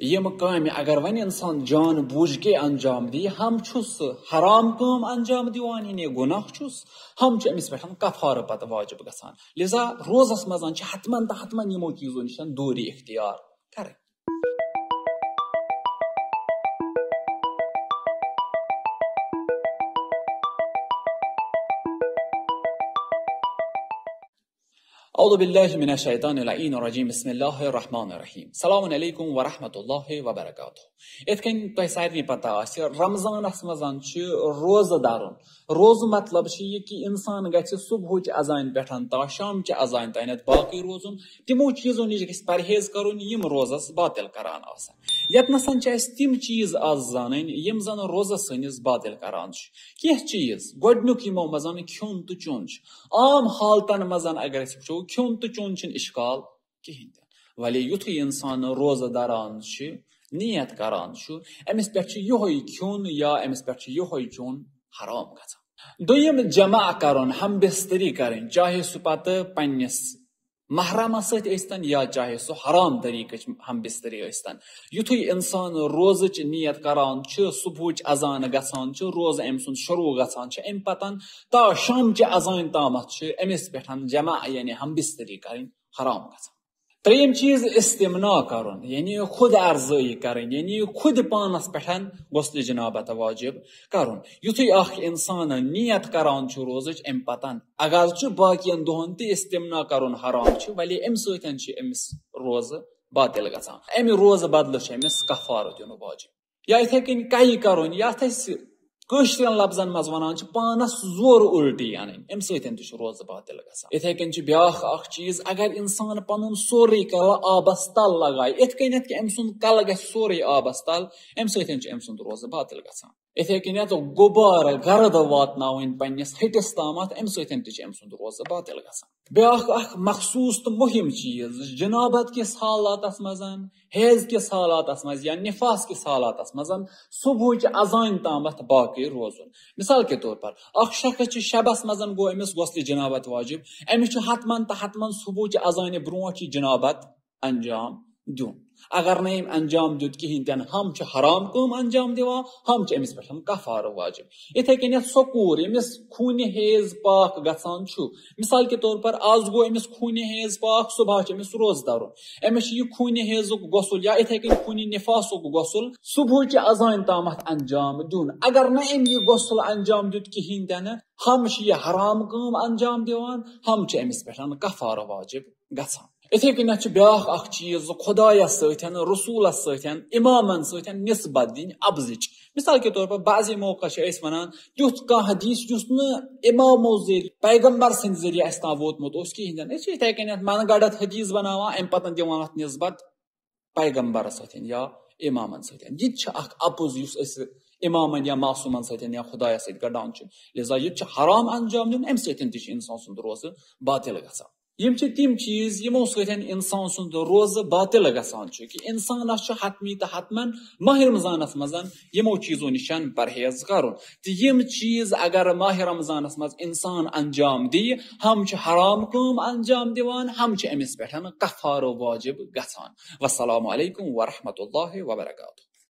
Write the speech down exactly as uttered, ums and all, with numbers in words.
یِم کامہِ اگر وۄنۍ انسان جان بوٗجھ کے انجام دی، ہم چھُ سُہ حرام کٲم انجام دِوان، یعنی گناہ چھُس، ہم چھُ أمِس پٮ۪ٹھ کفارٕ پتہٕ واجب گژھان۔ لذا روزس منٛز چھِ حتماً تہٕ حتماً یِمو چیٖزو نِش دوٗری اختیار کرٕنۍ۔ اعوذ باللہ من الشیطان اللعین الرجیم، بسم اللہ الرحمن الرحیم۔ السلام علیکم ورحمۃ اللہ وبرکاتہ۔ یِتھ کٔنۍ تۄہہِ سارنٕے پتہ آسہِ، رمضانس منٛز چھِ روزٕ دَرُن۔ روزٕ مطلب چھُ یہِ کہِ انسان گژھِ صبحٕچ اذانہِ پٮ۪ٹھ تا شامچہِ اذانہِ تانٮ۪تھ باقٕے روزُن۔ تِمو چیٖزو نِش گژھِ پرہیز کرُن، یِم روزس باطل کران آسن۔ یتنس چھِ اَسہِ تِم چیٖز آز زانٕنۍ، یِم زن روزس سٲنِس باطل کران چھِ۔ کینٛہہ چیٖز، گۄڈٕنیُک یِمو منٛز کھیوٚن تہٕ چیوٚن چھُ۔ عام حالتن منٛز اگر أسۍ وٕچھو، کھیوٚن تہٕ چیوٚن چھُنہٕ اشکال کِہیٖنۍ تہِ۔ ولی یُتھُے انسان روزٕ دَران چھُ، نیت کران چھُ، أمِس پٮ۪ٹھ چھُ یِہوٚے کھیوٚن یا أمِس پٮ۪ٹھ چھُ یِہوٚے چیوٚن حرام گژھان۔ دوٚیِم، جمع کرُن، ہم بستری کرٕنۍ، چاہے سُہ پتہٕ پننِس محرمس سۭتۍ ٲسۍتن یا چاہے سُہ حرام طریٖقٕچ ہم بستری ٲسۍتن۔ یُتھُے انسان روزٕچ نیت کران چھُ، صبحٕچ اذان گژھان چھُ، روزٕ أمۍ سُنٛد شروع گژھان چھُ، اَمہِ پتن تا شامچہِ اذانہِ تامتھ چھُ أمِس پٮ۪ٹھ جمع یعنی ہم بستری کرٕنۍ حرام گژھان۔ ترٛیٚیِم چیٖز، استمناء کرُن، یعنی خود ارزٲیی کرٕنۍ، یعنی خود پانس پٮ۪ٹھ غسلِ جنابت واجب کرُن۔ یُتھُے اکھ انسان نیت کران چھُ روزٕچ، اَمہِ پتن اگرچہِ باقین دۄہن تہِ استمناء کرُن حرام چھُ، ولی اَمہِ سۭتۍ چھُ أمِس روزٕ باطل گژھان۔ اَمہِ روزٕ بدلہٕ چھُ أمِس کفارٕ دیُن واجب۔ یا یِتھے کٔنۍ کَیہِ کرُن، یتھ أسۍ کٲشرٮ۪ن لفظن منٛز ونان چھِ، پانس زورٕ الٹی انٕنۍ، امہِ سۭتۍ تہِ چھُ روزٕ باطل گژھان۔ یِتھے کٔنۍ چھُ بیٛاکھ اکھ چیٖز، اگر انسان پنُن سورُے کلہٕ آبس تل لگایہِ، یِتھ کٔنٮ۪تھ کہِ أمۍ سُنٛد کلہٕ گژھِ سورُے آبس تل، امہِ سۭتۍ چھُ أمۍ سُنٛد روزٕ باطل گژھان۔ یِتھے کٔنٮ۪تھ غُبارٕ گرد واتناوٕنۍ پننِس ۂٹِس تامتھ، امہِ سۭتۍ تہِ چھُ أمۍ سُنٛد روزٕ باطل گژھان۔ بیٛاکھ اکھ مخصوٗص تہٕ مُہِم چیٖز، جنابت کِس حالاتس منٛز، حیض کِس حالاتس منٛز یا نفاس کِس حالاتس منٛز صبحٕچ اذانہِ تامتھ باقٕے روزُن۔ مثال کے طور پر، اکھ شخص چھُ شبس منٛز گوٚو أمِس غسلِ جنابت واجب، أمِس چھُ حتمن تہٕ حتمن صبحٕچ اذانہِ برونٛٹھ یہِ جنابت انجام دیُن۔ اگر نہٕ أمۍ انجام دیُت کِہیٖنۍ تہِ نہٕ، ہم چھُ حرام کٲم انجام دِوان، ہم چھُ أمِس پٮ۪ٹھ کفارٕ واجب۔ یِتھے کٔنٮ۪تھ سۄ کوٗر ییٚمِس خوٗنہِ حیض پاک گژھان چھُ، مثال کے طور پر آز گوٚو أمِس خوٗنہِ حیض پاک، صبح چھُ أمِس روزٕ دَرُن، أمِس چھُ یہِ خوٗنہِ حیضُک غسل یا یِتھے کٔنۍ خوٗنہِ نفاسُک غسل صبحٕچہِ اذانہِ تامتھ انجام دیُن۔ اگر نہٕ أمۍ یہِ غسل انجام دیُت کِہیٖنۍ تہِ نہٕ، ہم چھِ یہِ حرام کٲم انجام دِوان، ہم چھِ أمِس پٮ۪ٹھ کفارٕ واجب گژھان۔ یِتھے کٔنٮ۪تھ چھُ بیٛاکھ اکھ چیٖز، خۄدایس سۭتۍ، رسوٗلس سۭتۍ، امامن سۭتۍ نسبت دِنۍ اپزٕچ۔ مثال کے طور پر بعضی موقع چھِ أسۍ ونان، تیُتھ کانٛہہ حدیث یُس نہٕ امامو ذٔریعہٕ، پیغمبر سٕنٛدِ ذٔریعہٕ اَسہِ تام ووتمُت اوس کِہیٖنۍ تہِ نہٕ۔ أسۍ چھِ یِتھے کٔنٮ۪تھ من گڑتھ حدیث بناوان، امہِ پتہٕ دِوان اتھ نسبت پیغمبرس سۭتۍ یا امامن سۭتۍ۔ یہِ تہِ چھُ اکھ اپُز یُس أسۍ امامن یا معصومن سۭتۍ یا خۄدایس سۭتۍ گڑان چھُ۔ لہذا یہِ تہِ چھُ حرام انجام دیُن، امہِ سۭتۍ تہِ چھُ انسان سُنٛد روزٕ باطل گژھان۔ یِم چھِ تِم چیٖز یِمو سۭتۍ انسان سُنٛد روزٕ باطل گژھان چھُ، کہِ انسانس چھُ حتمی تہٕ حتمن ماہ رمضانس منٛز یِمو چیٖزو نِش پرہیز کرُن۔ تہٕ یِم چیٖز اگر ماہ رمضانس منٛز انسان انجام دِیہِ، ہم چھِ حرام کٲم انجام دِوان، ہم چھِ أمِس پٮ۪ٹھ کفارٕ واجب گژھان۔ والسلام علیکم ورحمۃ اللہ وبرکاتہ۔